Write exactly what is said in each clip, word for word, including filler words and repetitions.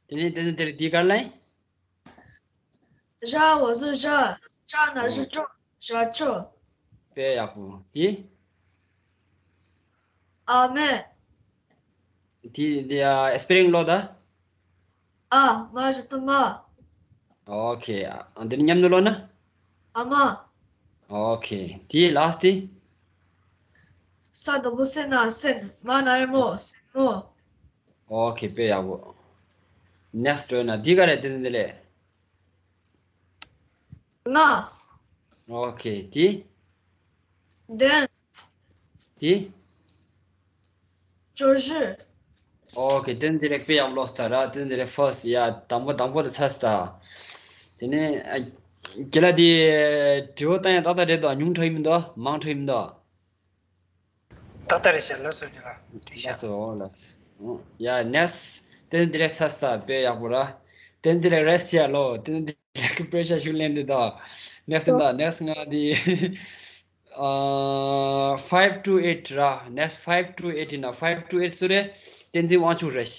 དེ་ནས་དེ་ནས་དེར་དེའི་སྐར་ལ། 然后是这，这呢是这，这这。 དཔེ་ཡག་པོ། དེ།阿门。 དེ་དེ་ཨ་སྤེ་རིང་ཀློག་ད། 啊，妈是的妈。 ཨོ་ཁེ། ཨ་འདི་ནི་མཉམ་དུ་ཀློག་ན། 阿妈。 ཨོ་ཁེ། དེ་ལ་སི་ཊི། 啥都不是那是，妈那么什么。 ཨོ་ཁེ། དཔེ་ཡག་པོ། ནེག་སི་ཊི་ཡོད་ན་འདི་ག་རེ་དེ་འདི་ལས། 那 ཨོ་ཁེ། དེ། 等 དེ། 就是。 ཨོ་ཁེ། དེ་འདི་ལས་དཔེ་ཡག་པོ་ཀློག་སྟ་ར། དེ་འདི་ལས་ཕར་སི་ཊི་ཡ་དང་པོ་དང་པོ་ལ་ཚར་སྟ། དེ་ནས་ཨ་རྒན་ལགས་དེ་དྲི་བ་བཏང་ཡ་ཏག་ཏག་རེད་དོ། ཉུང་དྲགས་ཡིན་མི་འདུག་མང་དྲགས་ཡིན་མི་འདུག་ཏག་ཏག་རེད་ཤག་ལགས་སོ། ཉེ་ལགས་དྲིས་ཤག་ལགས་སོ། ལགས་སོ། ཡ་ནེག་སི་ཊི། དེ་འདི་ལས་ཚར་སྟ། དཔེ་ཡག་པོ་ར། དེ་འདི་ལས་རེ་སི་ཊི་བྱས་ལོ། དེ་འདི་ལས་པེ་རེ་ཤར་ཞུ་ལེན་འདི་དོ། ནེག་སི་ཊི་ཡིན་ད། ནེག་སི་ཊི་ང་དེ་ཨ་ཕའིབ་ཊུ་ཨེཊ་ར། ནེག་སི་ཊི་ཕའིབ་ཊུ་ཨེཊ་ཡིན་ན། ཕའིབ་ཊུ་ཨེཊ་སུ་རེད། བསྟན་འཛིན་དབང་ཕྱུག་རེད།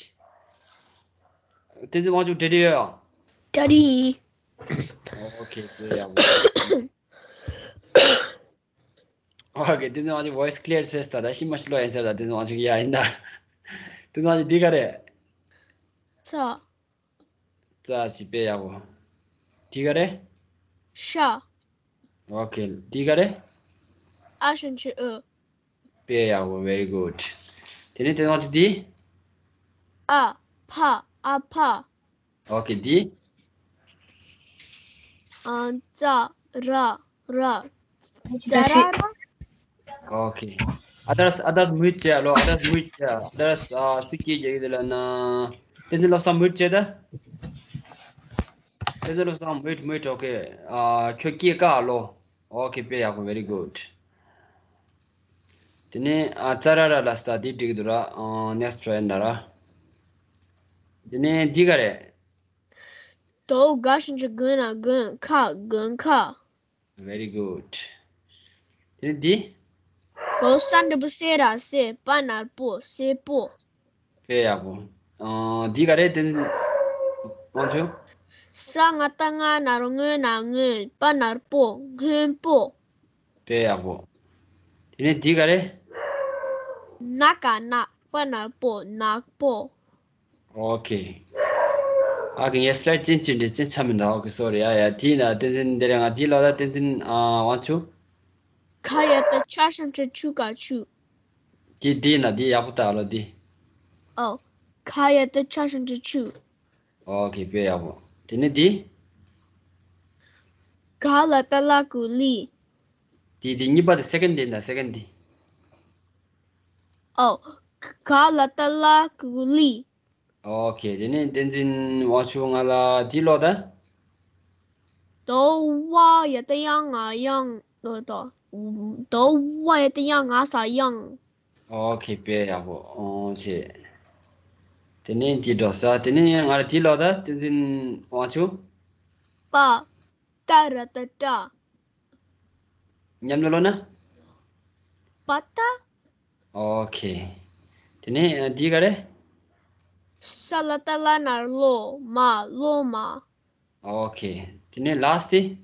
བསྟན་འཛིན་དབང་ཕྱུག་འབྲེལ་འདྲིས་ཡོད། འབྲེལ་འདྲིས་ཡིན། ཨོ་ཁེ། དཔེ་ཡག་པོ། ཨོ་ཁེ། བསྟན་འཛིན་དབང་ཕྱུག་ཝོ་ཡི་སི་ཀི་ལི་ཡར་ཟེར་སྟ། ད་ཤི་མ་ཤི་ལོ་ཨན་སར་ད། བསྟན་འཛིན་དབང་ཕྱུག་ཡ་ཡིན་ད། བསྟན་འཛིན་དབང་ཕྱུག་འདི་ག་རེད། ཚ། ཙ་ཅི། དཔེ་ཡག་པོ། དེ་ག་རེ། ཤ། ཨོ་ཁེ། དེ་ག་རེ། ཨ་ཞབས་ཀྱུ་ཨུ། དཔེ་ཡག་པོ། very good། དེ་ནས་དེ་ནང་དུ་དེ། ཨ་ཕ། ཨ་ཕ། ཨོ་ཁེ། དེ། ཨ་ཙ་ར་ར། ཙ་ར་ར། ཨོ་ཁེ། ཨ་དར་སི། ཨ་དར་སི་མུ་ཊི་བྱས་ལོ། ཨ་དར་སི་མུ་ཊི་བྱས། ཨ་དར་སི་ཨ་སུ་སྐད་རྒྱག་གི་འདུག་ལབ་ན། བསྟན་འཛིན་བློ་བཟང་མུ་ཊི་བྱས་ད། བསྟན་འཛིན་བློ་བཟང་མུ་ཊི་མུ་ཊི། ཨོ་ཁེ། ཨ་ཁྱོད་སྐད་བཀག་ལོ། ཨོ་ཁེ། དཔེ་ཡག་པོ། very good། དེ་ནས་ཨ་ཙ་ར་ར་ལ་སྟ། དེ་འགྲིག་གི་འདུག་ར། ཨ་ནེག་སི་ཊི་ཊི་རའི་ཡིན་ད་ར། དེ་ནས་འདི་ག་རེད། དོ་ག་ཞབས་ཀྱུ་དགོན་ན་དགོན། ཁ་དགོན་ཁ། very good། དེ་ནས་འདི། བོ་ས་འགྲེང་བུ་སེ་ར་སེ། པ་ན་རོ་པོ། སེར་པོ། དཔེ་ཡག་པོ། ཨ་འདི་ག་རེད། དེ་ནས་དབང་ཕྱུག་ས་ང་བཏགས་སྔ་ན་རོ་སྔོ་ན་སྔོན། པ་ན་རོ་པོ། སྔོན་པོ། དཔེ་ཡག་པོ། དེ་ནས་འདི་ག་རེད། ན་ག་ནག་པ་ན་རོ་པོ། ནག་པོ། ཨོ་ཁེ། ཨ་ཁེ། ངས་སི་ལའེ་ཌི་ཅན་ཅན་འདྲི་ཅན་ཆ་མི་འདུག་ཨོ་ཁེ། སོ་རི། ཡ་ཡ། དེ་ཡིན་ན་བསྟན་འཛིན་འདི་རེད། ང་དེ་ལ་ད། བསྟན་འཛིན་ཨ་དབང་ཕྱུག་ག་ཡ་བཏགས་ཆ་ཞབས་ཀྱུ་ཆུ། ག་ཆུ། དེ་དེ་ཡིན་ན་དེ་ཡག་པོ་ལྟ་ལོ་དེ། ཨོ། ག་ཡ་བཏགས་ཆ་ཞབས་ཀྱུ་ཆུ། ཨོ་ཁེ། དཔེ་ཡག་པོ། དེ་ནས་དེ། ག་ལ་བཏགས་གླ་གུ་གླི། དེ་དེ་གཉིས་པ་དེ། སེ་ཀེན་ཌི་དེ་ཡིན་ན། སེ་ཀེན་ཌི་དེ། ཨོ། ག་ལ་བཏགས་གླ་གུ་གླི། ཨོ་ཁེ། དེ་ནས་བསྟན་འཛིན་དབང་ཕྱུག་ང་ལ་དེ་ཀློག་ད། དོ་བ་ཡ་བཏགས་ཡ་ང་དབྱངས། དོ་དོ། དོ་བ་ཡ་བཏགས་ཡ་ང་ས་དབྱངས། ཨོ་ཁེ། དཔེ་ཡག་པོ། ཨོ་ཆེ། དེ་ནས་དེ་འགྲོ་ས། དེ་ནས་ང་ལ་དེ་ཀློག་ད། བསྟན་འཛིན་དབང་ཕྱུག་པ། ཏ་ར་བཏགས་ཏྲ། མཉམ་དུ་ཀློག་ན། པ་ཏ། ཨོ་ཁེ། དེ་ནས་འདི་ག་རེད། ས་ལ་བཏགས་སླ་ན་རོ་སློ། མ། སློབ་མ། ཨོ་ཁེ། དེ་ནས་ལ་སི་ཊི་དེ།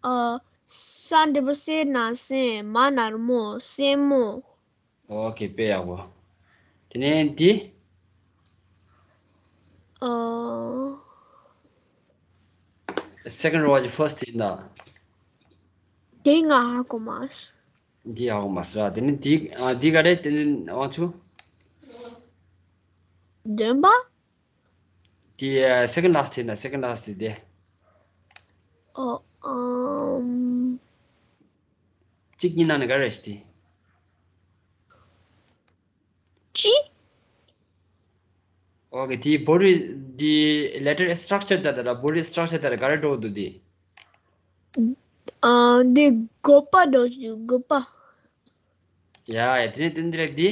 ཨ། ས་འགྲེང་བུ་སེ་ན་སེང་། མ་ན་རོ་མོ། སེན་མོ། ཨོ་ཁེ། དཔེ་ཡག་པོ། དེ་ནས་འདི། ཨ། སེ་ཀེན་ཌི་རོ་གི་ཕར་སི་ཊི་ཡིན་ད། དེ་ང་ཧ་གོ་མ་སོང་། འདི་ཧ་གོ་མ་སོང་ར། དེ་ནས་འདི། ཨ། འདི་ག་རེད། དེ་ནས་དབང་ཕྱུག་བདུན་པ། དེ་ཨ་སེ་ཀེན་ཌི་ལ་སི་ཊི་ཡིན་ད། སེ་ཀེན་ཌི་ལ་སི་ཊི་དེ། ཨོ། ཨམ། གཅིག་གཉིས་ནང་ནས་ག་རེ་རེད་ཤི་དེ། ཅི། ཨོ་ཁེ། དེའི་བོ་ཌི་དེ་ལེ་ཊར་སི་ཊྲག་ཅར་དེ་ལ། བོ་ཌི་སི་ཊྲག་ཅར་དེ་ལ་ག་རེ་འགྲོ་འདུག་དེ། ཨ། དེ་དགོད་པ་འགྲོ་འདུག་དགོད་པ། ཡ་ཡ། དེ་ནས་དེ་འདི་རེད་དེ།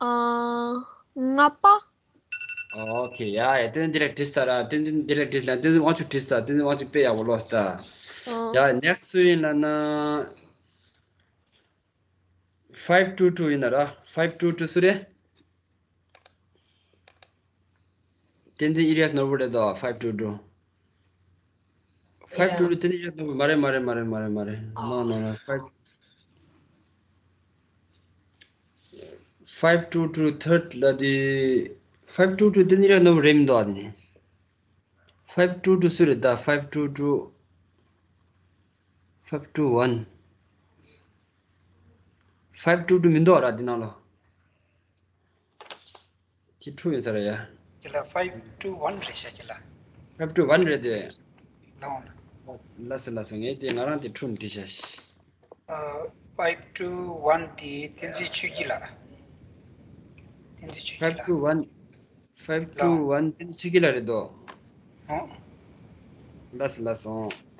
ཨ། ལྔ་པ། ཨོ་ཁེ། ཡ་ཡ། དེ་འདི་ལ་དྲིས་ས་ར། དེ་འདི་ལ་དྲིས་ལ། དེ་དབང་ཕྱུག་དྲིས་ས། དེ་དབང་ཕྱུག་དཔེ་ཡག་པོ་ཀློག་ས། ཨོ། ཡ་ནེག་སི་ཊི་སུ་ཡིན་ལབ་ན། ཕའིབ་ཊུ་ཊུ་ཡིན་ན་ར། ཕའིབ་ཊུ་ཊུ་སུ་རེད། བསྟན་འཛིན་ཨི་རིག་ནོར་བུ་རེད་དོ། five two two. five two two བསྟན་འཛིན་ཨི་རིག་ནོར་བུ་མ་རེད། མ་རེད། མ་རེད། མ་རེད། མ་རེད། མ་རེད། No, no, no. Five five two two third ལ་དེ། five two two བསྟན་འཛིན་ཨི་རིག་ནོར་བུ་རེད་མི་འདུག་ཨ། དེ་ནི། five two two སུ་རེད་ད། five two two five two one. five two two མི་འདུག་ར་འདི་ནང་ལ། དེ་འཁྲུག་ཡོད་ས་རེད་ཡ། ཁྱེད་ལ་five two one རེད་ཤག་ཁྱེད་ལ། five two one རེད་དེ། ལའོ། ལགས་སོ་ལགས་སོ། ངས་དེ་ང་རང་དེ་འཁྲུག་འདི་ཤག five two one དེ་བསྟན་འཛིན་ཆོས་སྐྱིད་ལགས། བསྟན་འཛིན་ཆོས་སྐྱིད་five ལགས། Two one. Five two one བསྟན་འཛིན་ཆོས་སྐྱིད་ལགས་རེད་དོ། ཨོ། ལགས་སོ་ལགས་སོ།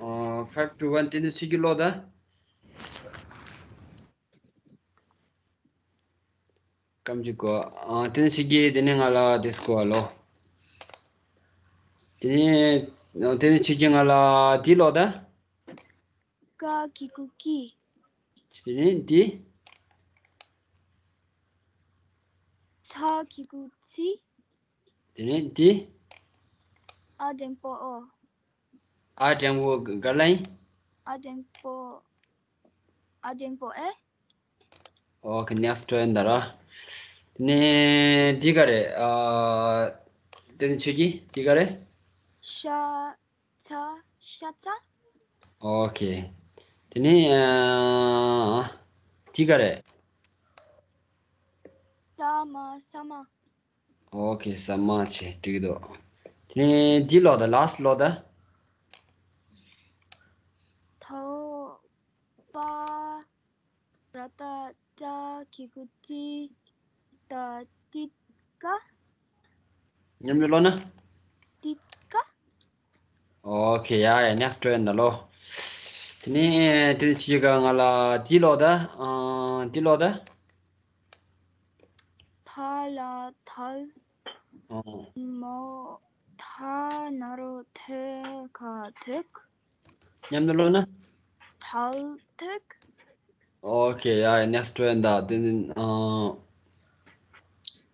ཨ། five two one བསྟན་འཛིན་ཆོས་སྐྱིད་ཀློག་ད། སྐམ་གྱི་གོ། ཨ། བསྟན་འཛིན་ཆོས་སྐྱིད་དེ་ནས་ང་ལ་དེ་སྐོར་ལོ། དེ་ནས་བསྟན་འཛིན་ཆོས་སྐྱིད་ང་ལ་དེ་ཀློག་ད། ཀ་གི་གུ་ཀི། དེ་ནས་འདི། ཚ་གི་གུ་ཚི། དེ་ནས་འདི། ཨ་འགྲེང་བུ་ཨོ། ཨ་འགྲེང་བུ་ག་ལ་ཡིན། ཨ་འགྲེང་བུ། ཨ་འགྲེང་བུ་ཨེ། Okay, next one ད་ར། དེ་ནས་འདི་ག་རེད། ཨ། དེ་ནས་ཆོས་སྐྱིད་འདི་ག་རེད། ཤ། ཚ། ཤ་ཚ། Okay. དེ་ནས་ཨ། འདི་ག་རེད། ས་མ། ས་མ། Okay, ས་མ་བྱས་འགྲིག་འདུག་དེ་ནས་འདི་ཀློག་ད། Last ཀློག་ད། ཐོ། པ། ར་ཏ་ཏྲ་གི་གུ་ཏི། ཏ་ཏི་ཀ། མཉམ་དུ་ཀློག་ན། ཏི་ཀ། Okay, ཡ་ཡ། Next one ད་ལོ། དེ་ནས་དེ་ནས་ཆོས་སྐྱིད་ང་ལ་འདི་ཀློག་ད། ཨ། འདི་ཀློག་ད། ཕ་ལ་ཕལ། ཨ། མོ། ཐ་ན་རོ་ཐེ་ག་ཐེག་མཉམ་དུ་ཀློག་ན། ཐལ་ཐེག Okay, ཡ་ཡ། Next one ད། དེ་ནས་ཨ།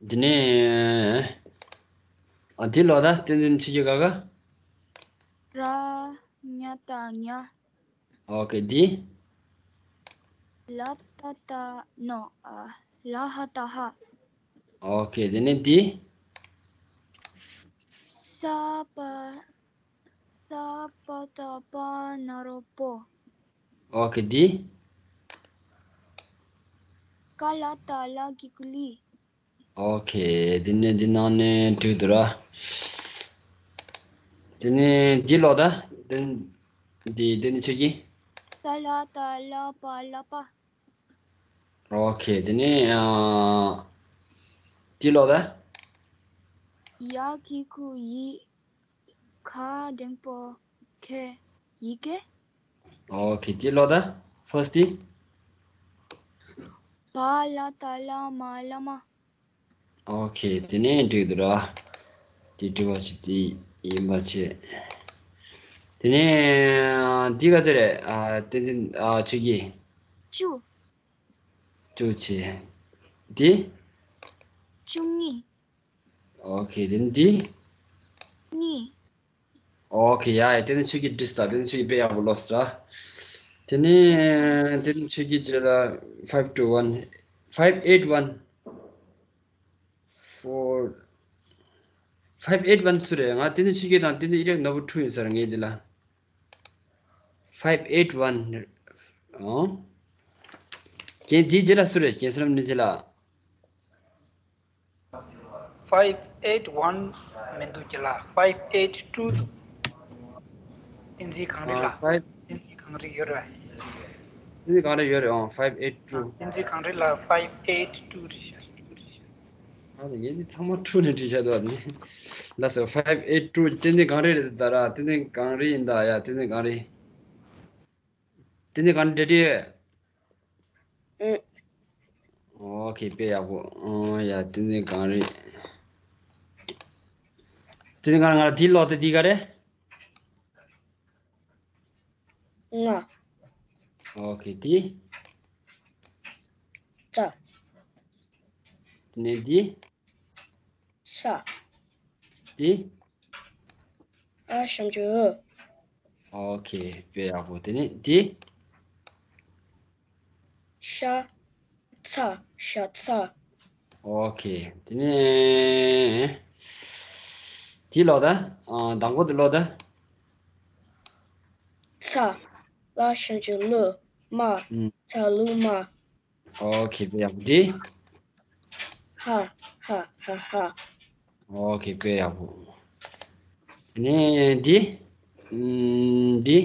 དེ་ནས་ཨ། འདི་ཀློག་ད། བསྟན་འཛིན་ཆོས་སྐྱིད་ག་ག་ར་ཉ་ཏ་ཉ། Okay, འདི། ལ་པ་ཏ། No. ཨ། ལ་ཧ་ཏ་ཧ། Okay, དེ་ནས་འདི། ས་པ། ས་པ་ཏ་པ་ན་རོ་པོ། Okay, འདི། ཀ་ལ་ཏ་ལ་གི་གུ་ལི། Okay, དེ་ནས་འདི་ནང་ནས་འགྲིག་འདུག་ར། དེ་ནས་འདི་ཀློག་ད། དེ་འདི་དེ་ནས་ཆོས་སྐྱིད། ས་ལ་ཏ་ལ་པ་ལ་པ། Okay, དེ་ནས་ཨ། འདི་ཀློག་ད། ཡ་གི་གུ་ཡི། ཁ་འགྲེང་བུ་ཁེ། ཡི་གེ། Okay, འདི་ཀློག་ད། First འདི། བ་ལ་ཏ་བླ་མ་བླ་མ། Okay, དེ་ནས་འགྲིག་འདུག་ར། དེ་འགྲིག་པ་ཞིག་དེ་ཡིན་པ་བྱས། དེ་ནས་འདི་ག་ཚོད་རེད། ཨ། བསྟན་འཛིན། ཨ། ཆོས་སྐྱིད། བཅུ། བཅུ་བྱས། འདི། བཅུ་གཉིས། Okay, དེ་ནས་འདི། གཉིས། Okay, ཡ་ཡ། དེ་ནས་ཆོས་སྐྱིད་འགྲིག་སོང་། དེ་ནས་ཆོས་སྐྱིད་དཔེ་ཡག་པོ་ཀློག་སོང་། དེ་ནས་དེ་ནས་ཆོས་སྐྱིད་རྗེས་ལ། Five two one, five eight one, four, five eight one སུ་རེད། ང་དེ་ནས་ཆོས་སྐྱིད་དང་དེ་ནས་ཨི་རིག་ནོར་བུ་འཁྲུག་ཡོད་ས་རེད། ངས་འདི་ལ། Five eight one། ཨོ། རྒན་འདིའི་རྗེས་ལ་སུ་རེད། རྒན་བསོད་ནམས་དེ་རྗེས་ལ། Five eight one མི་འདུག་ཁྱེད་ལ། Five eight two འདུག་བསྟན་འཛིན་གངས་རི་ལགས། ཨ། Five། བསྟན་འཛིན་གངས་རི་ཡོད་རེད། བསྟན་འཛིན་གངས་རི་ཡོད་རེད། ཨོ། Five eight two། བསྟན་འཛིན་གངས་རི་ལགས། Five eight two བྲིས་ཤག་ཨ་ནི་ངས་འདི་ཚང་མ་འཁྲུག་ནས་བྲིས་ཤག་འདུག་ཨ་ནི། ལགས་སོ། Five eight two བསྟན་འཛིན་གངས་རི་རེད་ད་ར། བསྟན་འཛིན་གངས་རི་ཡིན་ད་ཡ། བསྟན་འཛིན་གངས་རི། བསྟན་འཛིན་གངས་རི་འདྲ་འདྲ། ཨེ། ཨོ་ཁེ། དཔེ་ཡག་པོ། ཨོ་ཡ། བསྟན་འཛིན་གངས་རི། བསྟན་འཛིན་གངས་རི། ང་ལ་འདི་ཀློག་དེ། འདི་ག་རེད། ང་། ཨོ་ཁེ། འདི། ཙ། དེ་ནས་འདི། ས། འདི། ཨ་ཞབས་ཀྱུ་ཨུ། ཨོ་ཁེ། དཔེ་ཡག་པོ། དེ་ནས་འདི། ཤ། ཚ། ཤ་ཚ། ཨོ་ཁེ། དེ་ནས་འདི་ཀློག་དང་། ཨ། དང་པོ་འདི་ཀློག་དང་། ཚ། ལ་ཞབས་ཀྱུ་ལུ། མ། ཨུམ། ཚ་ལུ་མ། ཨོ་ཁེ། དཔེ་ཡག་པོ། འདི། ཧ། ཧ། ཧ། ཧ། ཨོ་ཁེ། དཔེ་ཡག་པོ། དེ་ནས་འདི། ཨུམ། འདི།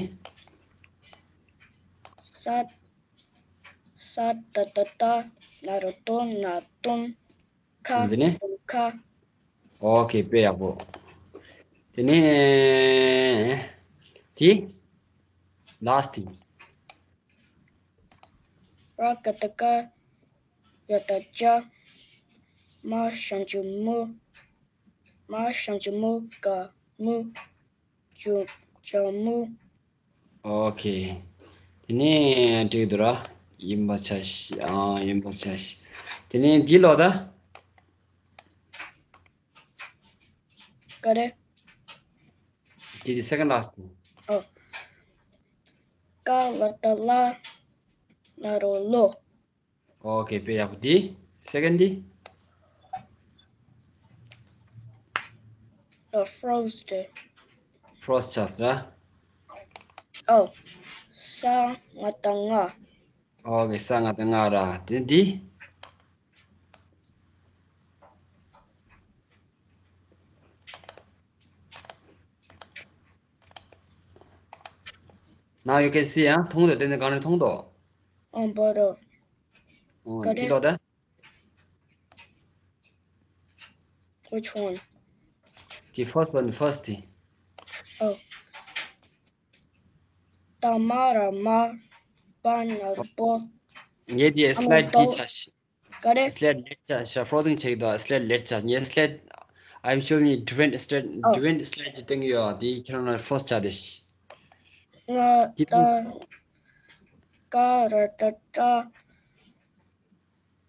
ས། ས་ཏ་བཏགས་སྟ། ན་རོ་སྟོ། སྣ་སྟོན། ཁ། འདི་ནས། སྟོན་ཁ། ཨོ་ཁེ། དཔེ་ཡག་པོ། དེ་ནས་འདི། ལཱསྟ་ཐིང་། ར་ག་བཏགས་རྐ། ཡ་བཏགས་རྐྱ། མ་ཞབས་ཀྱུ་མུ། མ་ཞབས་ཀྱུ་མུ། ག་མུ། ཅུ། ཅ་མུ། ཨོ་ཁེ། དེ་ནས་འགྲིག་འདུག་ར། ཡིན་པ་ཆ་ཤས། ཨ། ཡིན་པ་ཆ་ཤས། དེ་ནས་འདི་ཀློག་དང་། ག་རེ། འདི་དེ་second last། ཨོ། ཀ་ལ་བཏགས་གླ། ན་རོ་གློ། ཨོ་ཁེ། དཔེ་ཡག་པོ། འདི་second འདི། ཨ། ཕོ་རོག་སི་རེད། ཕོ་རོག་སི་ཆགས་སོང་ར། ཨོ། ས་ང་བཏགས་སྔ། ཨོ་ཁེ། ས་ང་བཏགས་སྔ་ར། དེ་འདི། Now you can see ཨ། མཐོང་འདུག་དེ་ནས་གངས་རི་མཐོང་འདུག་ཨོ་བོ་རོ། ཨོ། ག་རེ། འདི་ཀློག་དང་། Which one? The first one, first དེ། ཨོ། ཏ་མ་ར་མ། པ་ན་རོ་པོ། ངས་དེ་ཨ་མ་སི་ལའིཌ་པོ། འདི་ཆ་ཤས། ག་རེ། སི་ལའིཌ་ལེགས་ཆ་ཤ། ཕོ་རོག་སི་ཆེག་དང་། སི་ལའིཌ་ལེགས་ཆ། ངས་སི་ལའིཌ། I'm showing you different slide, ཨོ། Different slide ཅིག་སྟོན་གྱི་ཡོད། དེ་ཁྱེད་རང་ལ་ཕོ་རོག་སི་ཆགས་དེ། ང་ད་ཀ་ར་བཏགས་ཀྲ།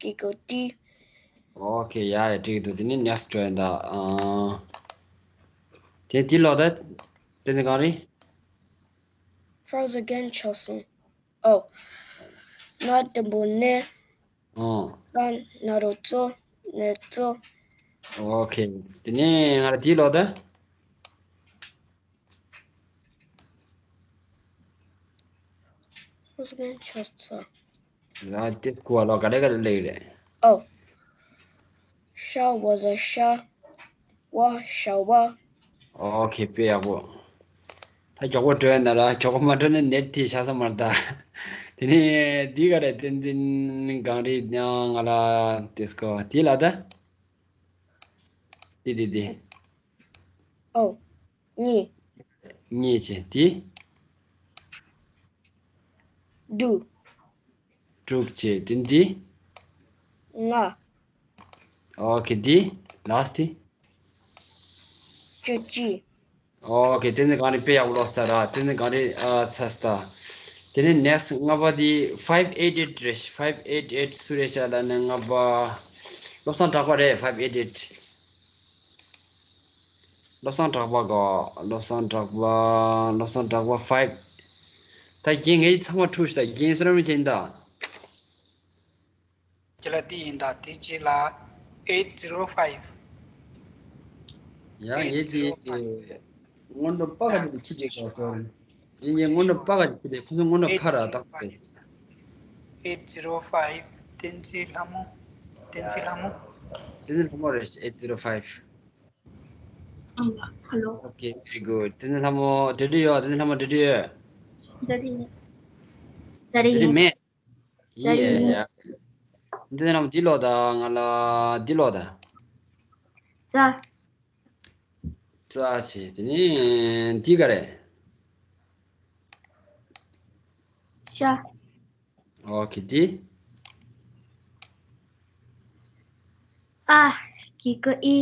གི་གུ་ཏི། ཨོ་ཁེ། ཡ་ཡ། འགྲིག་འདུག་དེ་ནས་ནེགསི་འགྲོ་ཡིན་ད། ཨ། དེ་འདི་ཀློག་དང་། དེ་ནས་གངས་རི། Frogs again ཆགས་སོང་། ཨོ། ན་དང་པོ་ནས། ཨོ། ས་ན་རོ་སོ། ནས་སོ། ཨོ་ཁེ། དེ་ནས་ང་ར་དེ་ཀློག་དང་། Frogs again ཆགས་སོང་། ལ་དེ་ཀློག་ག་རེ་ག་རེ་ཀློག་རེད། ཨོ། ཤ་བ་ཟ་ཤ། བ་ཤ་བ། ཨོ་ཁེ། དཔེ་ཡག་པོ། ད་མགྱོགས་པོ་འགྲོ་ཡ་ན་ར། མགྱོགས་པོ་མ་འགྲོ་ན་ནེཊ་དེ་ཆགས་ས་མ་རེད་ད། དེ་ནས་འདི་ག་རེ། བསྟན་འཛིན་གངས་རི། ང་ལ་དེ་ཀློག་དེ་ལ་ད། དེ་དེ་དེ། ཨོ། གཉིས། གཉིས་བྱས་དེ། དྲུག་དྲུག་བྱས་དེ་འདི། ལྔ། ཨོ་ཁེ། འདི་ལཱསྟ་དེ། བཅུ་གཅིག་ཨོ་ཁེ། དེ་ནས་གངས་རི་དཔེ་ཡག་པོ་ཀློག་སོང་ར། དེ་ནས་གངས་རི། ཨ། ཚར་སོང་། དེ་ནས་ནེགསི་ལྔ་པ་དེ་ཕའིབ་ཨེཊ་ཨེཊ་རེད། ཕའིབ་ཨེཊ་ཨེཊ་སུ་རེད་ཤག་ལབ་ན་ལྔ་པ། བློ་བཟང་གྲགས་པ་རེད། ཕའིབ་ཨེཊ་ཨེཊ། བློ་བཟང་གྲགས་པ་གོ། བློ་བཟང་གྲགས་པ། བློ་བཟང་གྲགས་པ་ཕའིབ། ད་རྒན་ངས་ཚང་མ་འཁྲུག་ཤག་ད། རྒན་བསོད་ནམས་རིན་ཆེན་ཡིན་ད། ཁྱེད་ལ་དེ་ཡིན་ད། དེ་གཅིག་ལ་eight zero five། ཡ། ངས་དེ་སྔོན་འགྲོ་པ་ག་ཅིག་ཁྱི་ཅིག་གོ་ཚོར། ཡིན། ངས་སྔོན་འགྲོ་པ་ག་ཅིག་ཁྱི་དེ། ཁོ་ཚོ་སྔོན་འགྲོ་ཕ་ར་བཏགས་ཏེ། Eight zero five། བསྟན་འཛིན་ལྷ་མོ། བསྟན་འཛིན་ལྷ་མོ། བསྟན་འཛིན་ལྷ་མོ་རེད། eight zero five། ཨ་ལ། ཧེ་ལོ། Okay, very good. བསྟན་འཛིན་ལྷ་མོ་འགྲིག་འགྲིག་ཡོད། བསྟན་འཛིན་ལྷ་མོ་འགྲིག་འགྲིག་ཡོད། འགྲིག་འགྲིག་ཡོད། འགྲིག་འགྲིག་མེད། ཡིན་ཡ་ཡ། འདི་ནམ་འདི་ཀློག་དང་། ང་ལ་འདི་ཀློག་དང་། ཙ། ཙ་བྱས། དེ་ནས་འདི་ག་རེ། ཤ། ཨོ་ཁེ། འདི། ཨ། གི་གུ་ཨི།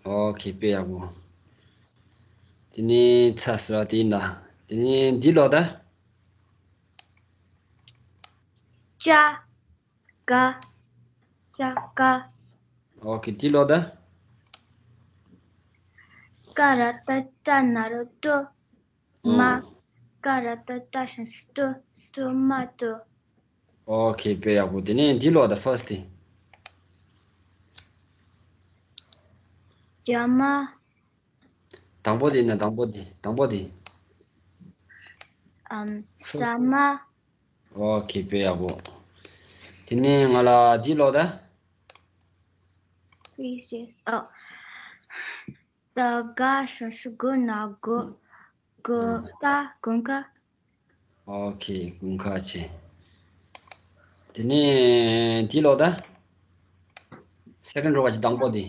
ཨོ་ཁེ། དཔེ་ཡག་པོ། དེ་ནས་ཚ་ཟེར་བ་དེ་ཡིན་ད། དེ་ནས་འདི་ཀློག་དང་། ཅ། ཀ། ཅ་ཀ། ཨོ་ཁེ། འདི་ཀློག་དང་། ཀ་ར་བཏགས་ཀྲ་ན་རོ་ཀྲོ། མ། ཀ་ར་བཏགས་ཀྲ་ཞབས་ཀྱུ་ཀྲོ། ཀྲོ་མ་ཀྲོ། ཨོ་ཁེ། དཔེ་ཡག་པོ། དེ་ནས་འདི་ཀློག་དང་། ཕར་སི་ཊི། ཇ་མ། དང་པོ་དེ་ཡིན་ན། དང་པོ་དེ། དང་པོ་དེ། ཨམ། ཕར་སི་ཊི། ཟ་མ། ཨོ་ཁེ། དཔེ་ཡག་པོ། དེ་ནས་ང་ལ་འདི་ཀློག་དང་། ཨོ། ད་ག་ཞབས་ཀྱུ་གོ་ན་དགོད། དགོད་ཀ། དགུན་ཁ། ཨོ་ཁེ། དགུན་ཁ་བྱས། དེ་ནས་འདི་ཀློག་དང་། སེ་ཀེན་ཌི་རོ་ག་ཅིག། དང་པོ་དེ།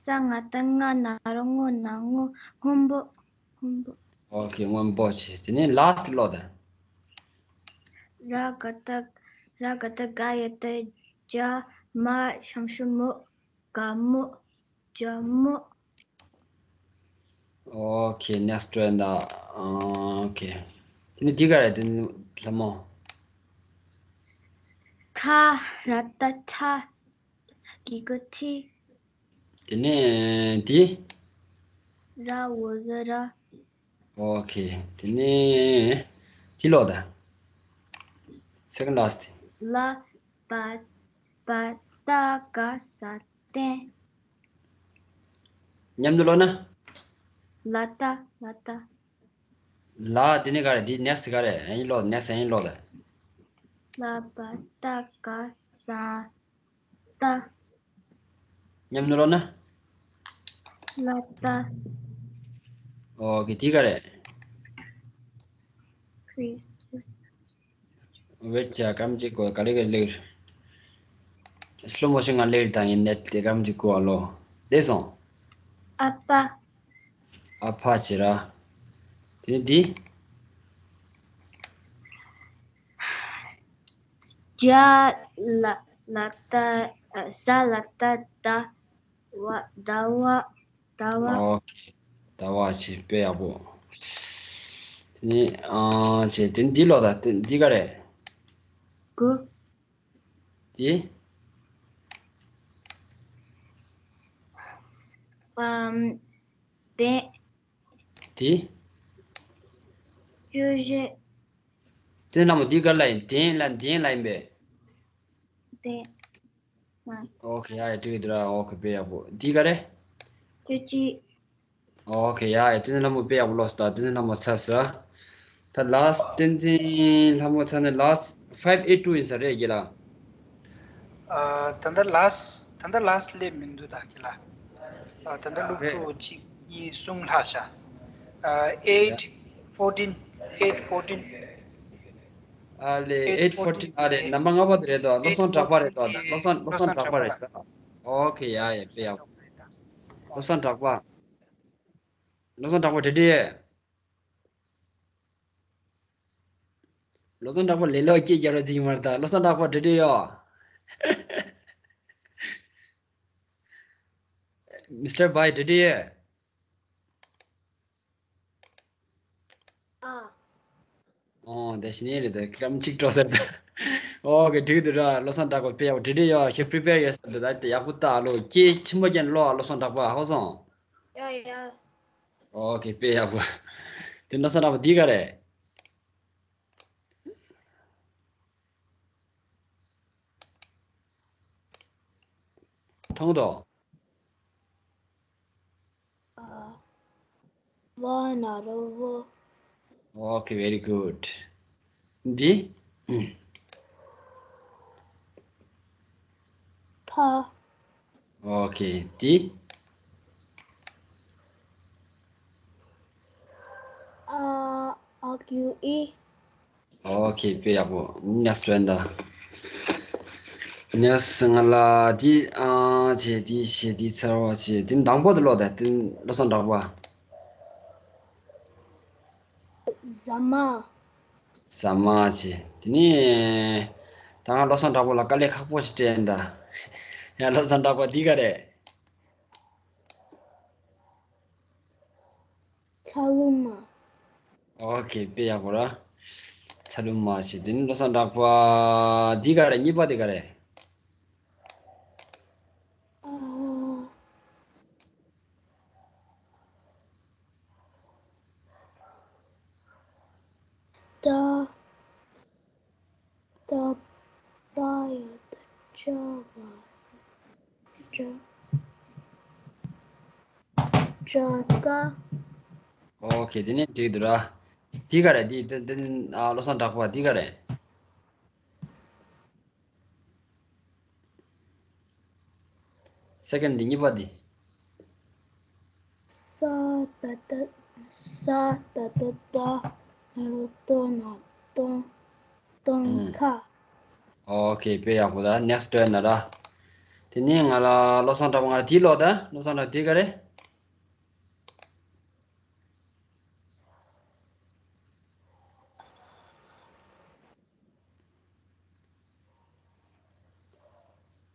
ས་ང་བཏགས་སྔ་ན་རོ་སྔོ་ན་སྔོ། སྔོན་པོ། སྔོན་པོ། ཨོ་ཁེ། སྔོན་པོ་བྱས། དེ་ནས་ལཱ་སི་ཊི་ཀློག་དང་། ར་ག་བཏགས། ར་ག་བཏགས་རྒ་ཡ་བཏགས་རྒྱ། མ་ཞབས་ཀྱུ་མོ། དགའ་མོ། ཇ་མོ། ཨོ་ཁེ། ནེག་སི་ཊི་ཡིན་ད། ཨོ་ཁེ། དེ་ནས་འདི་ག་རེད། དེ་ནས་ལྷ་མོ། ཁ་ར་བཏགས་ཁྲ། གི་གུ་ཁྲི། དེ་ནས་འདི། ར་འོག་ཟུར་ར། ཨོ་ཁེ། དེ་ནས་འདི་ཀློག་དང་། སེ་ཀེན་ཌི་ལཱ་སི་ཊི། ལ། བ། བ་བཏགས་ག་ས་བརྟན། མཉམ་དུ་ཀློག་ན། ལ་ཏ། ལ་ཏ། ལ། དེ་ནས་ག་རེ། འདི་ནེག་སི་ཊི་ག་རེ། ཨེ་ནི་ཀློག། ནེག་སི་ཊི་ཨེ་ནི་ཀློག་དང་། ལ་བ་བཏགས་ག་ས་ཏ། མཉམ་དུ་ཀློག་ན། ལ་ཏ། ཨོ་ཁེ། འདི་ག་རེ། ཁྲི་སི་མ་སི། ཝེཊ་བྱ། སྐར་མ་གཅིག་གོ། ག་ལེ་ག་ལེ། སི་ལོ་མོ་ཤན་ངང་ལེ་བཏང་ཡིན། ནེཊ་དེ་སྐར་མ་གཅིག་གོ། ཨ་ལོ། བསྡད་སོང་། ཨ་ཕ། ཨ་ཕ་བྱས་ར། དེ་ནས་འདི། ཇ་ལ། ལ་ཏ། ཨ། ཟ་ལ་ཏ་ཟླ་བ། ཟླ་བ། ཟླ་བ། ཨོ་ཁེ། ཟླ་བ་བྱས། དཔེ་ཡག་པོ། དེ་ནས་ཨ་བྱས། དེ་ནས་འདི་ཀློག་དང་། དེ་འདི་ག་རེ། གུ། དེ། ཨམ། དེ། དེ། བཅུ་བཞི། དེ་ནས་ལྷ་མོ་འདི་ག་ལ་ཡིན། དེ་ལ། དེ་ལ་ཡིན་པས། དེ། མ། ཨོ་ཁེ། ཡ་ཡ། འགྲིག་གི་འདུག་ར། ཨོ་ཁེ། དཔེ་ཡག་པོ། འདི་ག་རེ། བཅུ་གཅིག། ཨོ་ཁེ། ཡ་ཡ། བསྟན་འཛིན་ལྷ་མོ་དཔེ་ཡག་པོ་ཀློག་སོང་། ད་བསྟན་འཛིན་ལྷ་མོ་ཚར་སོང་། ད་ལཱ་སི་ཊི། བསྟན་འཛིན་ལྷ་མོ་ཚར་ནས་ལཱ་སི་ཊི་ཕའིབ་ཨེཊ་ཊུ་ཡིན་ས་རེད་རྒན་ལགས། ཨ། ད་ལྟ་ལཱ་སི་ཊི། ད་ལྟ་ལཱ་སི་ཊི་སླེབས་མི་འདུག་ད་རྒན་ལགས། ཨ། ད་ལྟ་ཀློག་རེད། ཕྲུག་གཅིག་གཉིས་གསུམ་ལྷག་ཤག། ཨ། ཡ། ཨེཊ་ཕོར་ཊིན། ཨེཊ་ཕོར་ཊིན། ཨ་ལེ། ཨེཊ་ཕོར་ཊིན། ཨེཊ་ཕོར་ཊིན། ཨ་རེད། ནམ་པར་ལྔ་པ་དེ་རེད་དོ། བློ་ཨེཊ་བཟང་གྲགས་པ་རེད་དོ། ཕོར་ཊིན། བློ་བཟང་། བློ་བཟང་གྲགས་པ་རེད་ཤག། ཨོ་ཁེ། ཡ་ཡ། དཔེ་ཡག། བློ་བཟང་གྲགས་པ། བློ་བཟང་གྲགས་པ་བྲེལ་བྲེལ་ཡོད། བློ་བཟང་གྲགས་པ་ལས་སླ་པོ་སྐད་རྒྱག་རོགས་བྱེད་ཀྱི་མ་རེད་ད། བློ་བཟང་གྲགས་པ་བྲེལ་བྲེལ་ཡོད། མི་སི་ཊར་བྷའི་བྲེལ་བྲེལ་ཡོད། ཨ། ཨོ། དེ་བཞིན་ཡིན་རེད་དེ། སྐར་མ་གཅིག་འགྲོ་ཟེར་ད། ཨོ་ཁེ། འགྲིག་འདུག་ར། བློ་བཟང་གྲགས་པ་དཔེ་ཡག་པོ་བྲེལ་བྲེལ་ཡོད། ཁྱེད་པི་རི་པེར་ཡོད་ཟེར་ད། ད་ཡག་པོ་ལྟ་ཨ་ལོ། སྐད་ཆེན་པོ་བརྒྱབ་ནས་ཀློག་ཨ། བློ་བཟང་གྲགས་པ། ཧ་གོ་སོང་། ཡ་ཡ། ཨོ་ཁེ། དཔེ་ཡག་པོ། དེ་བློ་བཟང་གྲགས་པ་འདི་ག་རེ། མཐོང་དོ། ཨ། བ་ན་རོ་བོ། Okay, very good. འདི། ཕ། Okay, འདི། ཨ། ཨ་གི་གུ་ཨི། Okay, དཔེ་ཡག་པོ། Next one དང་། Next ང་ལ་འདི། ཨ། བྱས། འདི་བྱས། འདི་ཚར་བ་བྱས། འདི་དང་པོ་དེ་ཀློག་དང་། འདི་བློ་བཟང་གྲགས་པ། ཟ་མ། ཟ་མ་བྱས། དེ་ནས་ད་ང་བློ་བཟང་གྲགས་པ་ལ་དཀའ་ལས་ཁག་པོ་ཞིག་སྤྲད་ཡིན་ད། ཡ། བློ་བཟང་གྲགས་པ། འདི་ག་རེད། ཚ་ལུ་མ། Okay, དཔེ་ཡག་པོ་ར། ཚ་ལུ་མ་བྱས། དེ་ནས་བློ་བཟང་གྲགས་པ། འདི་ག་རེད། གཉིས་པ་དེ་ག་རེད། ཨ། ཏ་པ་ཡ་བཏགས་པ་ཏྲ། ཏྲ་ཀ། ཨོ་ཁེ། དེ་ནས་འགྲིག་འདུག་ར། དེ་ག་རེ། དེ་དེ་དེ་ཨ། བློ་བཟང་གྲགས་པ། དེ་ག་རེ། སེ་ཀེན་ཌི་གཉིས་པ་དེ། ས་ཏ་བཏགས་ས། ཏ་བཏགས་སྟ། ན་རོ་སྟོ། ན་སྟོང་། སྟོན་ཨུམ། ཁ། ཨོ་ཁེ། དཔེ་ཡག་པོ། ད་ནེག་སི་ཊི་ཡིན་ན་ར། དེ་ནས་ང་ལ་བློ་བཟང་གྲགས་པ། ང་ལ་དེ་ཀློག་དང་། བློ་བཟང་གྲགས་པ། དེ་ག་རེ།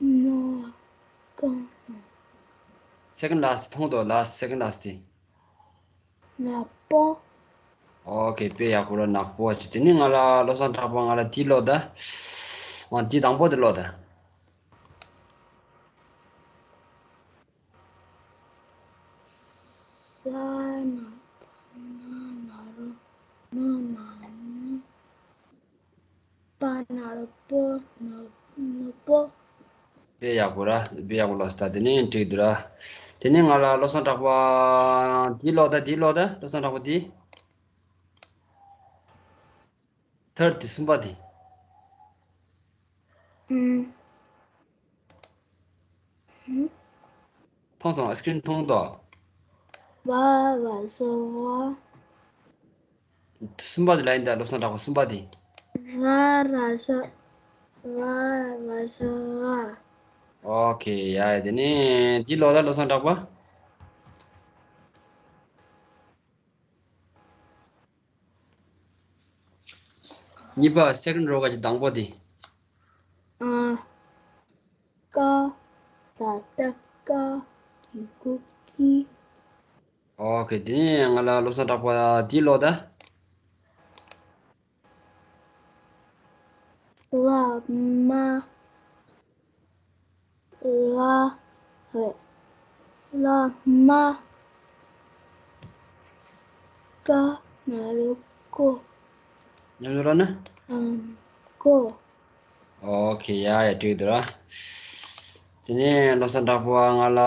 ན་གང་། སེ་ཀེན་ཌི་ལ་སི་ཊི་མཐོང་དོ། ལ་སི་ཊི། སེ་ཀེན་ཌི་ལ་སི་ཊི་དེ། ནག་པོ། ཨོ་ཁེ། དཔེ་ཡག་པོ་ར། ནག་པོ་ཅིག། དེ་ནས་ང་ལ་བློ་བཟང་གྲགས་པ། ང་ལ་དེ་ཀློག་དང་། ཨ། དེ་དང་པོ་དེ་ཀློག་དང་། ས་ན་བཏགས་སྣ། ན་རོ་སྣོ། ན་སྣོ། པ་ན་རོ་པོ། ནོ། ནོ་པོ། དཔེ་ཡག་པོ་ར། དཔེ་ཡག་པོ་ཀློག་སོང་། ད་དེ་ནས་འགྲིག་འདུག་ར། དེ་ནས་ང་ལ་བློ་བཟང་གྲགས་པ། དེ་ཀློག་དང་། དེ་ཀློག་དང་། བློ་བཟང་གྲགས་པ། དེ། ཐར་ཌི་དེ། གསུམ་པ་དེ། ཨུམ། ཨུམ། མཐོང་སོང་། སི་ཀི་རིན་མཐོང་དོ། བ་ར་ས་བ། གསུམ་པ་དེ་ལ་ཡིན་ད། བློ་བཟང་གྲགས་པ། གསུམ་པ་དེ། ར་ར་ས། ར་ར་ས་ར། ཨོ་ཁེ། ཡ་ཡ། དེ་ནས་དེ་ཀློག་དང་། བློ་བཟང་གྲགས་པ། གཉིས་པ། སེ་ཀེན་ཌི་རོ་ག་ཅིག། དང་པོ་དེ། ཨ། ཀ་ཏ་བཏགས་སྐ། གི་གུ་ཀི། ཨོ་ཁེ། དེ་ནས་ང་ལ་བློ་བཟང་གྲགས་པ། དེ་ཀློག་དང་། ལ་མ། ལ། ལ་མ། ཀ་ན་རོ་ཀོ། མཉམ་དུ་ཀློག་ན། ཨམ། ཀོ། ཨོ་ཁེ། ཡ་ཡ། འགྲིག་འདུག་ར། དེ་ནས་བློ་བཟང་གྲགས་པ། ང་ལ་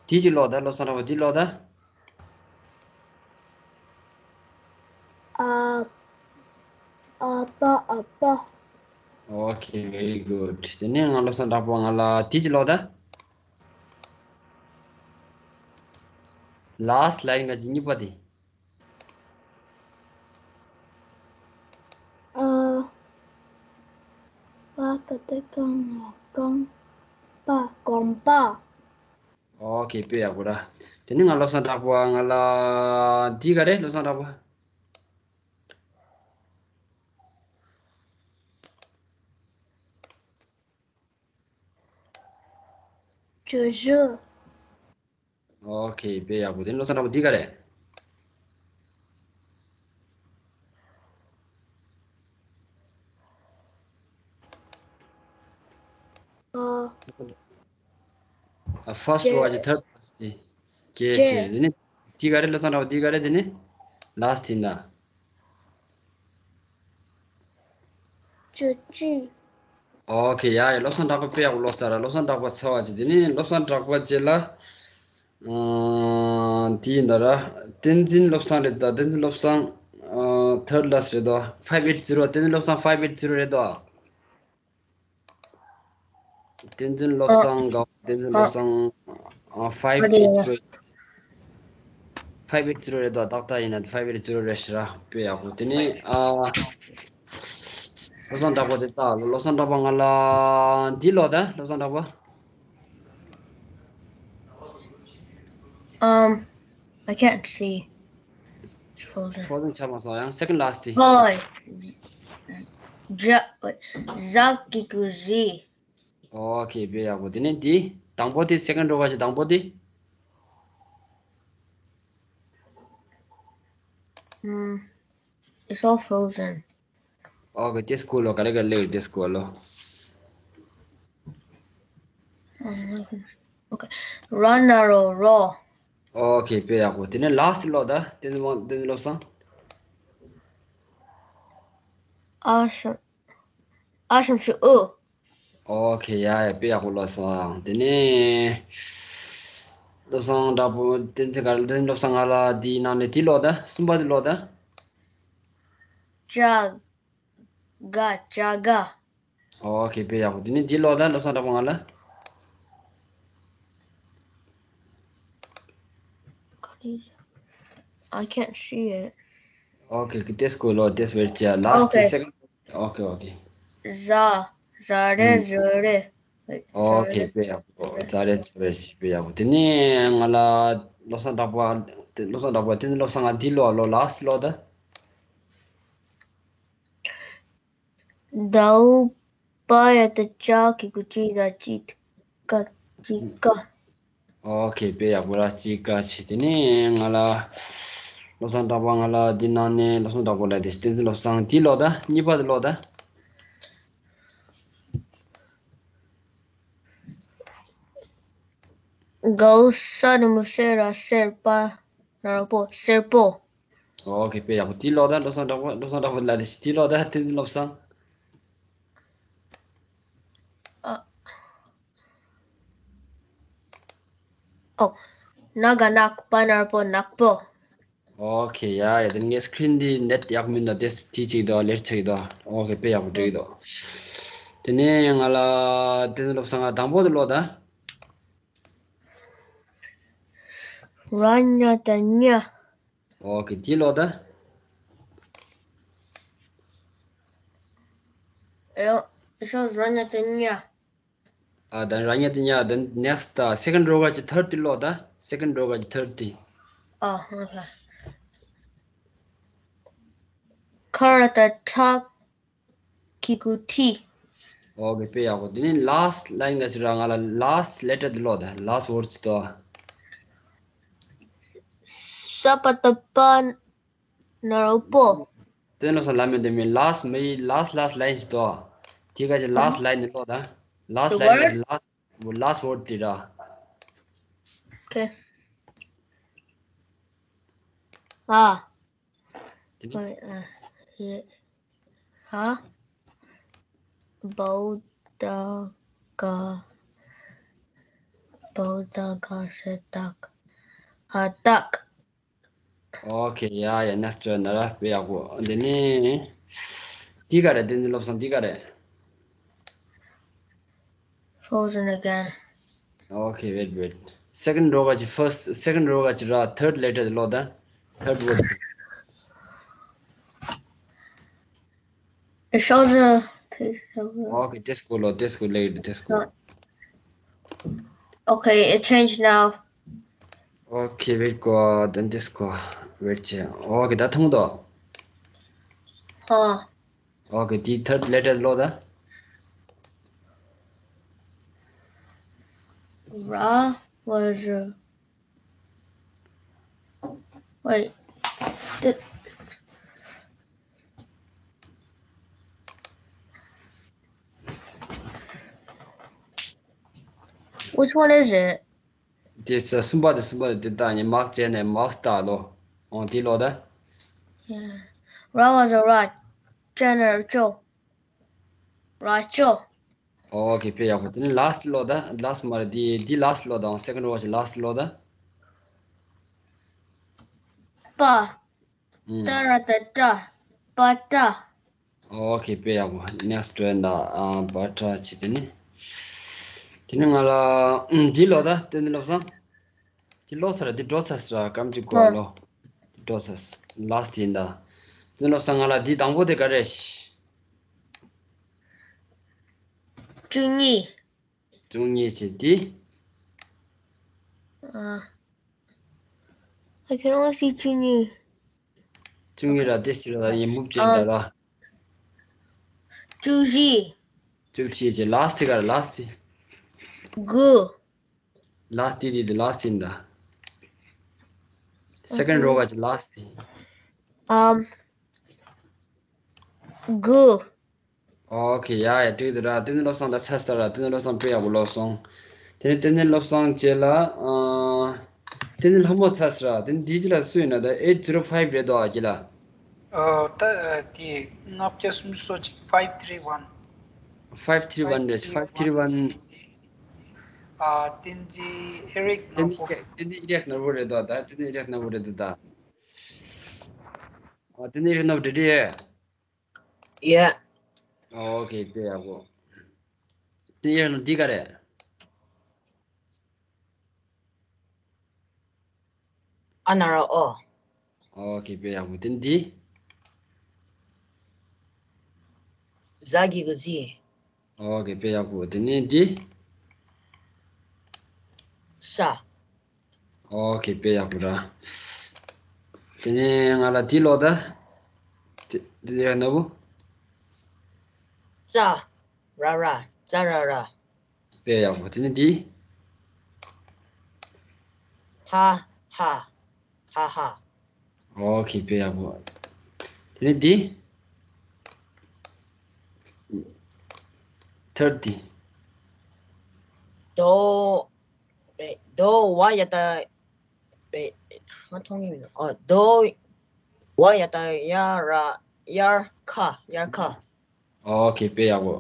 དེ་ཅིག་ཀློག་དང་། བློ་བཟང་གྲགས་པ། དེ་ཀློག་དང་། ཨ། ཨ་པ། ཨ་པ། ཨོ་ཁེ། very good། དེ་ནས་ང་། བློ་བཟང་གྲགས་པ། ང་ལ་དེ་ཅིག་ཀློག་དང་། ལ་སི་ཊི་ལ་ཡིན་ག་ཅིག། གཉིས་པ་དེ། ཨ། པ་ཏ་བཏགས་པ་ཏ། རྐང་པ། གོམ་པ། ཨོ་ཁེ། དཔེ་ཡག་པོ་ར། དེ་ནས་ང་། བློ་བཟང་གྲགས་པ། ང་ལ་དེ་ག་རེ། བློ་བཟང་གྲགས་པ། ཅོ་ཅོ། ཨོ་ཁེ། དཔེ་ཡག་པོ། དེ་ནས་བློ་བཟང་གྲགས་པ། དེ་ག་རེ། ཨ། ཨ། ཕར་སི་ཊི་ཇེ། རོ་ག་ཅིག། ཐར་ཌི་ལ་སི་ཊི་དེ། ཇེ། ཇེ། ཇེ། དེ་ནས་དེ་ག་རེ། བློ་བཟང་གྲགས་པ། དེ་ག་རེ། དེ་ནས་ལ་སི་ཊི་ན། ཅོ་ཅི། ཨོ་ཁེ། ཡ་ཡ། བློ་བཟང་གྲགས་པ་དཔེ་ཡག་པོ་ཀློག་སོང་ར། བློ་བཟང་གྲགས་པ་ཚར་བ་ཅིག། དེ་ནས་བློ་བཟང་གྲགས་པ་རྗེས་ལ། ཨ། དེ་ཡིན་ད་ར། བསྟན་འཛིན་བློ་བཟང་རེད་དོ། བསྟན་འཛིན་བློ་བཟང་། ཨ། ཐར་ཌི་ལ་སི་ཊི་རེད་དོ། ཕའིབ་ཨེཊ་ཛི་རོ། བསྟན་འཛིན་བློ་བཟང་ཕའིབ་ཨེཊ་ཛི་རོ་རེད་དོ། བསྟན་འཛིན་བློ་ཨ། བཟང་དགའ། བསྟན་འཛིན་བློ་ཨ། བཟང་། ཨ། ཕའིབ་ཨེཊ་ཛི་རོ། ཨ། ཕའིབ་ཨེཊ་ཛི་རོ་རེད་དོ། ཏག་ཏག་ཡིན་ན་ཕའིབ་ཨེཊ་ཛི་རོ་རེད་ཤག་ར། དཔེ་ཡག་པོ། དེ་ནས། ཨ། བློ་བཟང་གྲགས་པ་དེ་ལྟ། བློ་བཟང་གྲགས་པ། ང་ལ་འདི་ཀློག་དང་། བློ་བཟང་གྲགས་པ། Um, I can't see. It's frozen. Frozen ཆགས་མ་སོང་། ཡང་སེ་ཀེན་ཌི་ལ་སི་ཊི་དེ། ཧོ། ཇ། ཟ་གི་གུ་ཟི། ཨོ་ཁེ། དཔེ་ཡག་པོ། དེ་ནས་དེ་དང་པོ་དེ། སེ་ཀེན་ཌི་རོ་ག་ཅིག། དང་པོ་དེ། Mm, it's all frozen. ཨོ་ཁེ། དེ་སྐོར་ལོ། ག་རེ་ག་རེ་ལེགས་དེ་སྐོར་ལོ། Okay. ར་ན་རོ་རོ། ཨོ་ཁེ། དཔེ་ཡག་པོ། དེ་ནས་ལ་སི་ཊི་ཀློག་དང་། བསྟན་འཛིན་དབང་། བསྟན་འཛིན་བློ་བཟང་། ཨ་ཤ། ཨ་ཞང་ཞུ་ཨུ། ཨོ་ཁེ། ཡ་ཡ། དཔེ་ཡག་པོ་ལོ་སོང་། དེ་ནས་བློ་བཟང་གྲགས་པ་བསྟན་འཛིན་ག་རེ། བསྟན་འཛིན་བློ་བཟང་། ང་ལ་འདིའི་ནང་ནས་འདི་ཀློག་ད། གསུམ་པ་འདི་ཀློག་ད། ཅ་ག་ཅ་ག་ཨོ་ཁེ། དཔེ་ཡག་པོ། དེ་ནས་འདི་ཀློག་ད། བློ་བཟང་གྲགས་པ། ང་ལ། I can't see it. ཨོ་ཁེ། ཏེས་ཀོ་ལོ། ཏེས་བེར་ཅ། ལ་སི་ཊི། ཨོ་ཁེ། སེ་ཀེན་ཌི། ཨོ་ཁེ། ཨོ་ཁེ། ཟ། ཟ་རེད། ཨུམ། ཟ་རེད། ཨོ་ཁེ། ཟ་རེད། དཔེ་ཡག་པོ། ཟ་རེད། ཟ་རེད། དཔེ་ཡག་པོ། དེ་ནས་ང་ལ་བློ་བཟང་གྲགས་པ། བློ་བཟང་གྲགས་པ། བསྟན་འཛིན་བློ་བཟང་། ང་འདི་ཀློག་ལོ། ལ་སི་ཊི་ཀློག་ད། ཟླ་བ་པ་ཡ་ཏ་ཅ་གི་གུ་ཅི་ད་ཅི་ཀ་ཅི་ཀ་ཨོ་ཁེ། དཔེ་ཡག་པོ་ར། ཅི་ཀ་ཆི། དེ་ནས་ང་ལ་བློ་བཟང་གྲགས་པ། ང་ལ་འདི་ནང་ནས་བློ་བཟང་གྲགས་པ་ལ། དེ་བསྟན་འཛིན་བློ་བཟང་། འདི་ཀློག་ད། གཉིས་པ་འདི་ཀློག་ད། གའོ་ས་རི་མོ་སེ་ར་སེར་པ། ནོར་བུ། སེར་པོ། ཨོ་ཁེ། དཔེ་ཡག་པོ། འདི་ཀློག་ད། བློ་བཟང་གྲགས་པ། བློ་བཟང་གྲགས་པ་ལ་དེ་འདི་ཀློག་ད། བསྟན་འཛིན་བློ་བཟང་། ཨ། ཨོ། ན་ག་ནག། པ་ནོར་བུ། ནག་པོ། ཨོ་ཁེ། ཡ་ཡ། དེ་ངའི་སི་ཀི་རིན་འདི་ནེཊ་ཡག་མིན་ནོ། དེ་དེ་ཅིག་དོ། ལེར་ཆགས་དོ། ཨོ་ཁེ། དཔེ་ཡག་པོ་འགྲིག་དོ། དེ་ནས་ང་ལ་བསྟན་འཛིན་བློ་བཟང་། ང་དང་པོ་འདི་ཀློག་ད། ར་ཉ་ཏ་ཉ། ཨོ་ཁེ། འདི་ཀློག་ད། ཨེ་ཡོ། ཨེ་ཤོ་ར་ཉ་ཏ་ཉ། ཨ། ད་ར་ཉ་ཏ་ཉ། ད་ནེག་སི་ཊི་ད་སེ་ཀེན་ཌི་རོ་ག་ཅི་ཐར་ཌི་ཀློག་ད། སེ་ཀེན་ཌི་རོ་ག་ཅི་ཐར་ཌི། ཨ། ཨོ་ཁེ། ཁ་ར་ཏ་ཁྲ། གི་གུ་ཁྲི། ཨོ་ཁེ། དཔེ་ཡག་པོ། དེ་ནས་ལ་སི་ཊི་ལ་ཡིན་ན་ཟེར་ར། ང་ལ་ལ་སི་ཊི་ལེ་ཊར་འདི་ཀློག་ད། ལ་སི་ཊི་ཝར་ཌི་ཅི་དོ། ས་པ་ཏ་པ། ནོར་བུ། དེ་ནས་ལ་མེ་དེ་མེ་ལ་སི་མེ་ལ་སི་ལ་སི་ལ་ཡིན་ཅི་དོ། དེ་ག་ཅི་ལ་སི་ཊི་ལ་ཡིན་ནི་ཀློག་ད། ལ་སི་ཊི་ལ་ཡིན་ན་ལ་སི་ཊི་ཝར་ཌི་དེ་ར། ཨོ་ཁེ། ཨ། དེ་ནས། ཨ། ཧ། བའོ་ད་ག། བའོ་ད་ག་ས་སྟག་ཧ་སྟག་ཨོ་ཁེ། ཡ་ཡ། ནེག་སི་ཊི་ན་ར། དཔེ་ཡག་པོ། འདི་ནས་འདི་ག་རེ། བསྟན་འཛིན་བློ་བཟང་། འདི་ག་རེ། Frozen again. Okay, wait, wait. Second row ག་ཅི། first, second row ག་ཅི་ར། third letter ལོ་ད། Third word. It shows a picture. Okay, this go ལོ། this go later. This go. Okay, it changed now. Okay, wait གོ། then this གོ། wait བྱས། Okay, ད་མཐོང་དོ། ཨ། Okay, དེའི་third letter ལོ་ད། Ra was a, wait. Did, which one is it? དེ་ས་གསུམ་པ་དེ། གསུམ་པ་དེ། དེ་ད་ནི་མག་བྱས་ནས་མག་སྟག་ལོ། འོང་དེ་ལོ་ད། Yeah. Ra was a rat. ཅ་ན་ར་ཅོ། ར་ཅོ། Okay, དཔེ་ཡག་པོ། དེ་ནི་last ལོ་ད། last མ་རེད། དེ་དེ་last ལོ་ད། འོང་second row གི་last ལོ་ད། པ། ཨུམ། ཏ་ར་ཏ་ཏྲ། པ་ཏྲ། Okay, དཔེ་ཡག་པོ། next row ད། ཨ། པ་ཏྲ་བྱས། དེ་ནི། དེ་ནི་ང་ལ་ཨུམ་འདི་ལོ་ད། བསྟན་འཛིན་བློ་བཟང་། འདི་ལོ་ཚར། འདི་འགྲོ་ཚར་ཟེར། སྐར་མ་གཅིག་གོ་ལོ། འདི་འགྲོ་ཚར། last ཡིན་ད། བསྟན་འཛིན་བློ་བཟང་། ང་ལ་འདི་དང་པོ་དེ་ག་རེ། བཅུ་གཉིས། བཅུ་གཉིས་བྱས། འདི། ཨ། I can only see བཅུ་གཉིས། བཅུ་གཉིས་ར། དེ་ཕྱིར་ལ་ཡིན་མུབ་བྱས་ད་ར། བཅུ་བཞི། བཅུ་བཞི་བྱས། last ག་རེ། last དེ། དགུ། last དེ་དེ་དེ་last ཡིན་ད། second row ག་ཅི་last དེ། ཨམ། དགུ། Okay, ཡ་ཡ། འགྲིག་འདུག་ར། བསྟན་འཛིན་བློ་བཟང་ད་ཚར་ཚར་ར། བསྟན་འཛིན་བློ་བཟང་དཔེ་ཡག་པོ་ལོ་སོང་། དེ་ནས་བསྟན་འཛིན་བློ་བཟང་རྗེས་ལ། ཨ། བསྟན་འཛིན་ལྷ་མོ་ཚར་ཚར་ར། དེ་ནས་འདི་རྗེས་ལ་སུ་ཡིན་ན་ད། eight zero five རེད་དོ་ཨ་ཀྱི་ལ། ཨ། ད་དེ་ལྔ་བརྒྱ་སུམ་ཅུ་སོ་གཅིག five three one. five three one རེད། five three one། ཨ། བསྟན་འཛིན་ཨེ་རིག་ནོར་བུ། བསྟན་འཛིན་ཨེ་རིག་ནོར་བུ་རེད་དོ། ད་བསྟན་འཛིན་ཨེ་རིག་ནོར་བུ་རེད་དོ་ད། ཨ། བསྟན་འཛིན་ཨེ་རིག་ནོར་བུ་འགྲིག་འགྲིག་ཡོད། ཡོད། ཨོ་ཁེ། དཔེ་ཡག་པོ། བསྟན་འཛིན་ཨེ་རིག་ནོར་བུ་འདི་ག་རེད། ཨ་ན་རོ་ཨོ། ཨོ་ཁེ། དཔེ་ཡག་པོ། དེ་ནས་འདི། ཟ་གི་གུ་ཟི། ཨོ་ཁེ། དཔེ་ཡག་པོ། དེ་ནས་འདི། ས། ཨོ་ཁེ། དཔེ་ཡག་པོ་ར། དེ་ནས་ང་ལ་འདི་ཀློག་ད། དེ་དེ་ནས་ཡར་ན་བུ། ཙ། ར་ར། ཙ་ར་ར། དཔེ་ཡག་པོ། དེ་ནས་འདི། ཧ་ཧ། ཧ་ཧ། ཨོ་ཁེ། དཔེ་ཡག་པོ། དེ་ནས་འདི། ཐར་འདི། དོ། ཨེ། དོ་བ་ཡ་ད། ཨེ། ང་མཐོང་གི་མི་འདུག་ཨོ། དོ་བ་ཡ་ད་ཡ་ར། ཡར་ཁ། ཡར་ཁ། ཨོ་ཁེ། དཔེ་ཡག་པོ།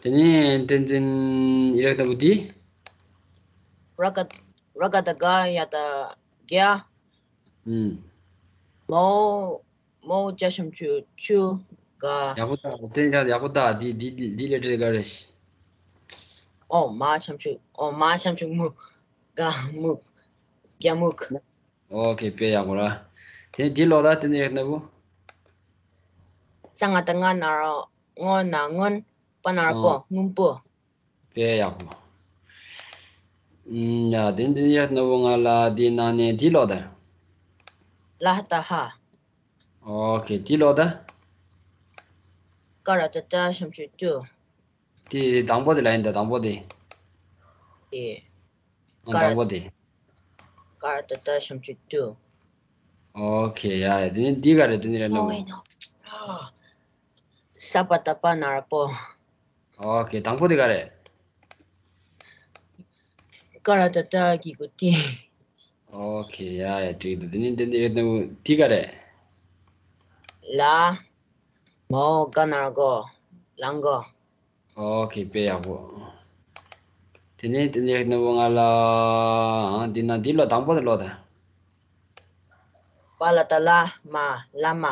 དེ་ནས་བསྟན་འཛིན་ཨེ་རིག་ནོར་བུ་འདི། ར་ག། ར་ག་ད་ག་ཡ་ད་ག། ཨུམ། མོ། མོ་ཇ་ཞབས་ཀྱུ་ཇུ། ག། ཡག་པོ་ད། དེ་ཡག་ཡག་པོ་ད། འདི་འདི་འདི་ལས་བྲེལ་ག་རེ། ཨོ་མ་ཞབས་ཀྱུ། ཨོ་མ་ཞབས་ཀྱུ་མུ། ག་མུག་ག་མུག་ཨོ་ཁེ། དཔེ་ཡག་པོ་ར། དེ་འདི་ཀློག་ད། བསྟན་འཛིན་ཨེ་རིག་ནོར་བུ། ཙ་ང་ད་ང་ན་རོ་སྔོ་ན་སྔོན། པ་ན་རོ་པོ། ཨོ། སྔོན་པོ། དཔེ་ཡག་པོ། ཨུམ། ཡ། དེ་འདི་ཡ་ནོར་བུ་ང་ལ་འདི་ནང་ནས་འདི་ཀློག་ད། ལ་ཧ་ད་ཧ། ཨོ་ཁེ། འདི་ཀློག་ད། ཀ་ར་ཏ་ཏ་ཞབས་ཀྱུ་ཏུ། དེ་དང་པོ་དེ་ལ་ཡིན་ད། དང་པོ་དེ། དེ། ཨ། ཀ་ར། དང་པོ་དེ། ཀ་ར་ཏ་ཏ་ཞབས་ཀྱུ་ཏུ། ཨོ་ཁེ། ཡ་ཡ། དེ་ནི་འདི་ག་རེ། དེ་ནི་རེད་ནོ། ཨོ་ཨེ་ནོ། ཨ། ས་པ་ཏ་པ་ན་རོ་པོ། ཨོ་ཁེ། དང་པོ་དེ་ག་རེ། ཀ་ར་ཏ་ཏ་གི་གུ་ཏི། ཨོ་ཁེ། ཡ་ཡ། འགྲིག་འདུག་དེ་ནི་དེ་ནི་རེད་ནོ། འདི་ག་རེ། ལ། མོ་ག་ན་རོ་གོ། ལང་གོ། ཨོ་ཁེ། དཔེ་ཡག་པོ། དེ་ནས་དེ་ནས་ནོར་བུ་ང་ལ། ཨ། འདི་ན་འདི་ཀློག་དང་པོ་དེ་ཀློག་དང་། པ་ལ་ཏ་བླ་མ། བླ་མ།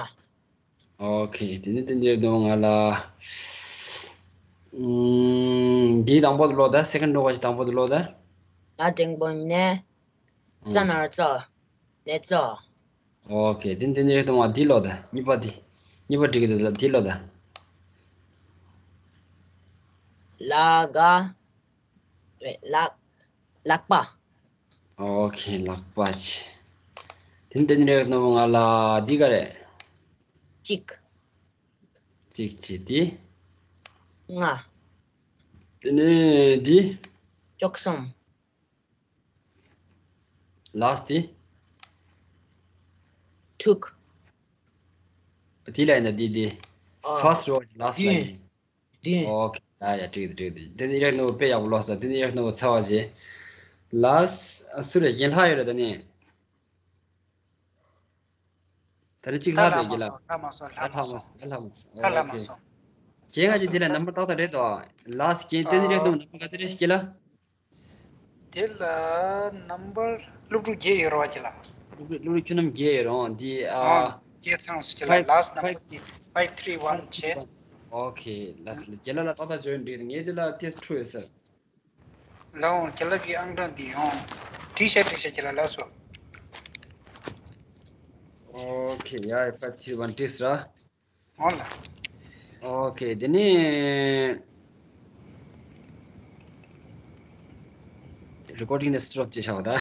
ཨོ་ཁེ། དེ་ནས་དེ་ནས་ནོར་བུ་ང་ལ། ཨུམ། འདི་དང་པོ་དེ་ཀློག་དང་། སེ་ཀེན་ཌི་ཀློག་པ་ཞིག་དང་པོ་དེ་ཀློག་དང་། ལ་འགྲེང་བུ་ལ་ནས། ཙ་ན་རོ་ཙོ། ནེ་ཙོ། ཨོ་ཁེ། དེ་དེ་ནས་ཀློག་དང་། འདི་ཀློག་དང་། གཉིས་པ་དེ། གཉིས་པ་འགྲིག་གི་འདུག་འདི་ཀློག་དང་། ལ་ག་ལག་ལག་པ། ཨོ་ཁེ། ལག་པ་ཆེ། དེ་ནས་དེ་ནས་ནོར་བུ་ང་ལ་འདི་ག་རེ། གཅིག་གཅིག་བྱས་ཏེ། ལྔ། དེ་ནས་འདི། བཅུ་གསུམ། ལ་སི་ཊི། དྲུག་དེ་ལ་ཡིན་ན་འདི་འདི། ཨ། ཕར་སི་ཊི་རོ་ལ་སི་ཊི་ལ་ཡིན། བདུན། ཨོ་ཁེ། ཡ་ཡ། འགྲིག་འདུག་འགྲིག་འདུག་དེ་ནས་ཨེ་རིག་ནོར་བུ་དཔེ་ཡག་པོ་ཀློག་སོང་། དེ་ནས་ཨེ་རིག་ནོར་བུ་ཚར་བ་བྱས། ལ་སི་ཊི། སུ་རེད། རྒན་ལྷ་ཡོད་རེད་ད་ནི། ད་རེས་གཅིག་ལྷག་རེད་རྒན་ལགས། ལྷག་མ་སོང་། ལྷག་མ་སོང་། ལྷག་མ་སོང་། ལྷག་མ་སོང་། ཨོ་ཁེ། རྒན་ང་ཅིག་འདི་ལ་ནམ་བར་ཏག་ཏག་རེད་དོ། ལ་སི་ཊི། རྒན་བསྟན་འཛིན་རེད་དོ། ནམ་བར་ག་ཚོད་རེད་རྒན་ལགས། དེ་ལ་ནམ་བར་སློབ་ཕྲུག་བརྒྱད་ཡོད་རེད་བ་རྒན་ལགས། སློབ་ཕྲུག་སློབ་ཕྲུག་ཁྱོད་རྣམས་བརྒྱད་ཡོད་རེད་བ། འདི། ཨ། ཨ། བརྒྱད་ཚང་སོང་རྒན་ལགས། ལ་སི་ཊི་ནམ་བར་དེ་ཕའིབ་ཐི་རི་ཝན་བྱས། ཨོ་ཁེ། ལ་སི་ཊི་ལ་རྒན་ལགས་ལ་ཏག་ཏག་བྱོས། འགྲིག་ངས་འདི་ལ་ཏེས་ཊི་ཊུ་ཡོད་ཟེར། ལགས་འོང་། རྒན་ལགས་ཀྱི་ཨང་གྲངས་འདི་ཡོང་། བྲིས་ཤག་བྲིས་ཤག་རྒན་ལགས། ལགས་སོ། ཨོ་ཁེ། ཡ་ཡ། ཕའིབ་ཐི་རི་ཝན་ཏེས་ར། འོང་ལགས། ཨོ་ཁེ། དེ་ནས་རི་ཀོར་ཌིང་ནས་སི་ཊོབ་བྱས་བཞག་ད།